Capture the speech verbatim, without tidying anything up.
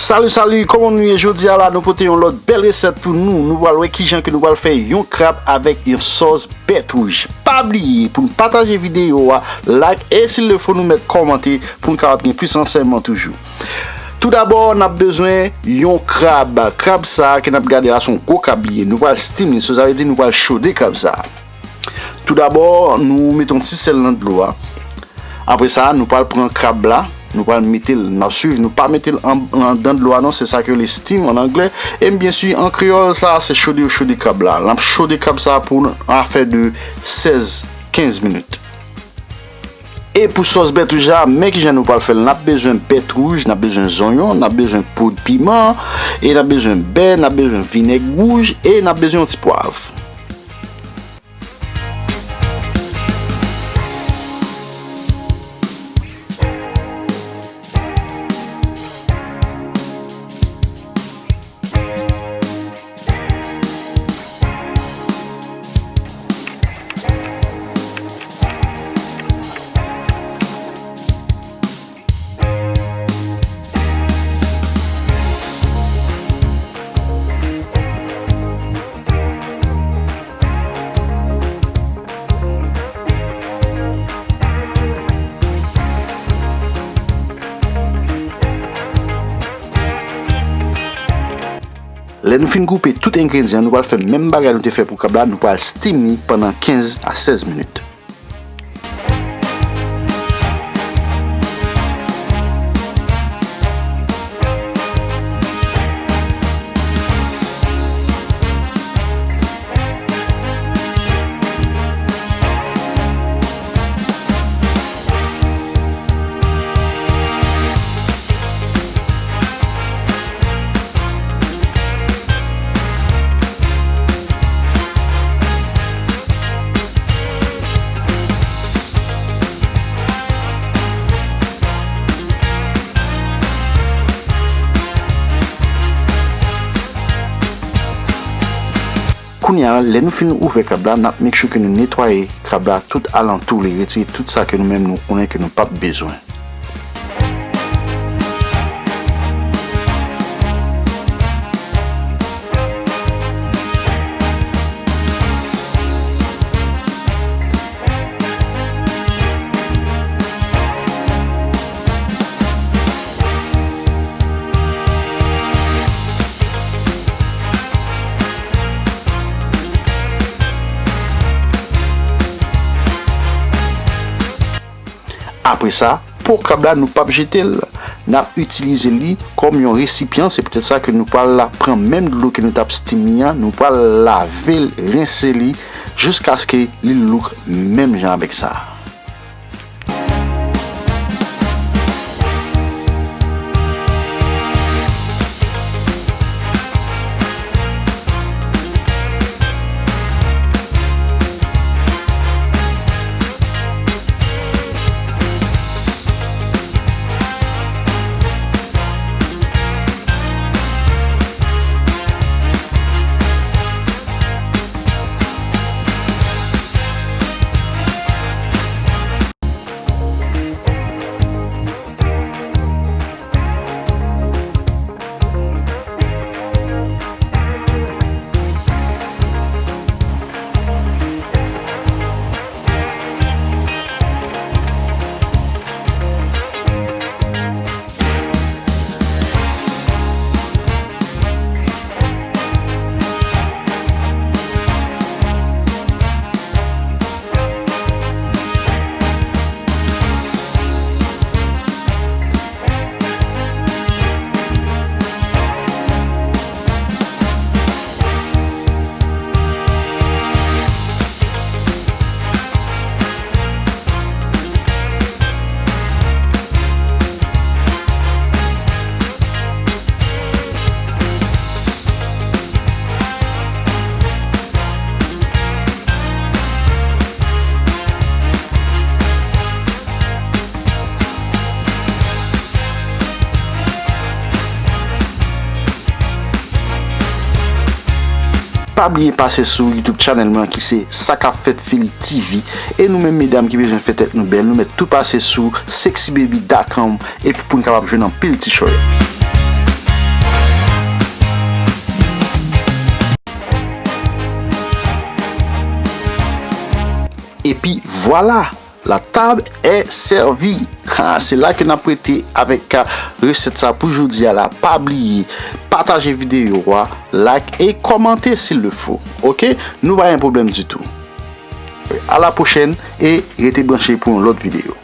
Salut, salut, kòman nou ye? Jodi a la, nou pote yon lòt bèl resèt pou nou. Nou pral wè kijan ke nou pral fè yon krab avèk yon sòs bèt wouj. Pa bliye pou n pataje videyo a, like, e si l le fo nou mèt kòmante pou n kapab gen plis ransèyman toujou. Tou dabò, n ap bezwen yon krab. Krab sa a ke n ap gade la, se yon gwo krab li ye. Nou pral steam li, so sa vle di nou pral chode krab sa a. Tou dabò, nou mete yon ti sèl nan dlo a. Apre sa, nou pral pran krab la, nou pral mete l, n ap swiv, nou pa mete l an, anndan dlo a non, se sa ke yo rele steam an anglè. E byen si, an kreyòl, sa se chode yo chode krab la. N ap chode krab sa pou yon afè de sèz, kenz minit. E pou sòs bèt wouj la, men kijan nou pral fè l. N ap bezwen bèt wouj, n ap bezwen zonyon, n ap bezwen poud piman, e n ap bezwen bè, n ap bezwen vinèg wouj, e n ap bezwen yon ti pwav. Lè nou fin koupe tout engredyan, nou pral fè menm bagay nou te fè pou krab la, nou pral steam li pandan kenz a sèz minit. Kounye a, lè nou fin ouvè krab la, n ap make sure ke nou netwaye krab la tout alantou li, retire tout sa ke nou menm nou konnen ke nou p ap bezwen. Apre sa, po krab la, nou p ap jete l. N ap itilize li kòm yon resipyan. Se poutèt sa ke nou pral la pran menm dlo ke nou t ap steam li an, nou pral lave l, rense li, jiskaske li look menm jan avèk sa. Pa bliye pase sou YouTube channel mwen ki se Sa k ap fèt Philly T V. E nou menm medam ki bezwen fè tèt nou bèl, nou mèt tou pase sou sexy baby dot com epi pou n kapab jwenn anpil ti chòyè. epi vwala, la table est servie. Ha, se la ke n ap rete avèk resèt sa pou jodi a la. Pa bliye pataje videyo a, like e kòmante s'il le faut. Oke? Nou pa gen pwoblèm ditou. A la pwochèn e rete branche pou yon lòt videyo.